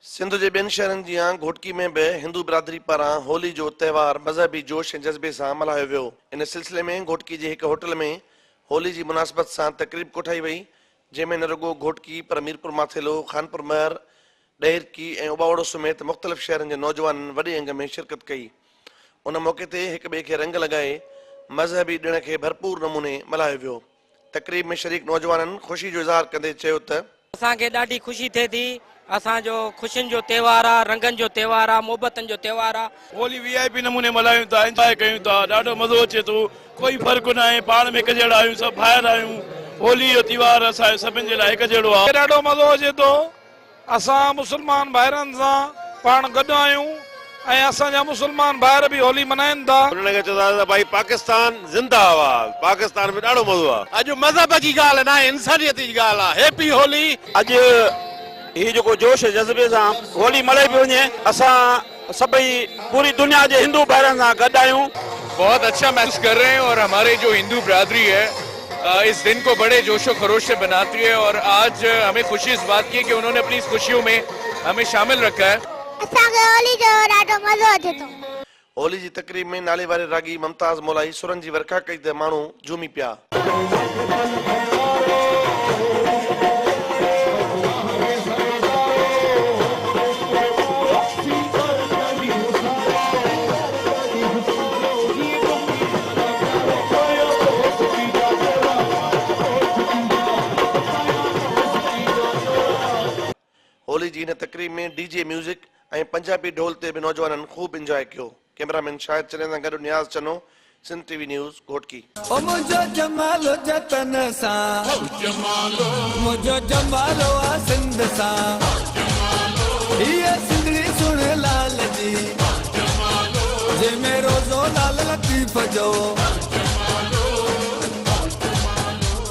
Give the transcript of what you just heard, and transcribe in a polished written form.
سنڌ جي ٻين شهرن جيان گهوٽڪي ۾ به هندو برادري پاران هولي جو تهوار مذهبي جوش ۽ جذبي سان ملهايو ويو. ان سلسلي ۾ گهوٽڪي جي هڪ هوٽل ۾ هولي جي مناسبت سان تقريب ڪوٺائي وئي، جنهن ۾ نه رڳو گهوٽڪي پر ميرپور ماٿيلو، خانپور مهر، ڏهرڪي ۽ اوٻاوڙو سميت مختلف شهرن جي نوجوانن وڏي انگ ۾ شرڪت ڪئي. ان موقعي تي هڪ ٻئي کي رنگ لڳائي مذهبي ڏڻ کي ڀرپور نموني ملهايو ويو. تقريب ۾ شريڪ نوجوانن خوشي جو اظهار ڪندي چيو ته. اسان کي ڏاڍي خوشي ٿئي ٿي. اسان جو خوشين جو تهوار آ، رنگن جو تهوار آ، محبتن جو تهوار آ. هولي وي آء پي نموني ملهايون ٿا، انجواء ڪيون ٿا، ڏاڍو مزو اچي ٿو، ڪوئي فرق ناهي، پاڻ ۾ هڪ جهڙا آهيون، سڀ ڀائر آهيون، هولي جو تهوار اسان جو سڀن جي لاء هڪ جهڙو آ. ڏاڍو مزو اچي ٿو. اسان مسلمان ڀائرن سان پاڻ گڏ آهيون ۽ اسان جا مسلمان ڀائر به هولي منائين ٿا. انهن کي چوندا ته ڀائي پاڪستان زنده آباد پاڪستان ۾ ڏاڍو مزو آ. اڄ مذهب جي ڳالهه ناهي انسانيت جي ڳالهه آ هيپي هولي. اڄ هي جيڪو جوش جذبي سان هولي ملهائي پئي وڃي اسان سڀئي پوري دنيا جي هندو ڀائرن سان گڏ آهيون. بهت اڇا محسوس ڪر رهي هين اور هماري جو هندو برادري هي اس دن کو بڙي جوش و خروش سي بناتي هي اور آج همي خوشي اس بات ڪي هي ڪي انهون ني اپني اس خوشيون مين همي شامل رکا هي. اسان کي هولي جو ڏاڍو مزو اچي ٿو. هولي جي تقريب ۾ ناليواري راڳي ممتاز مولائي سرن جي ورکا ڪئي ته ماڻهو جهومي پيا. هولي جي هن تقريب ۾ ڊي جي ميوزڪ ۽ پنجابي ڍول تي به نوجوانن خوب انجواء ڪيو. ڪئميرا مين شاهد چني سان گڏ Niaz Channo, Sindh T V news, Ghotki. او منهنجو جمالو جتن سان منهنجو جمالو آ سنڌ سان هيء سنڌڙي سڻ لال جي جنهن ۾ روزو لال لطيف جو.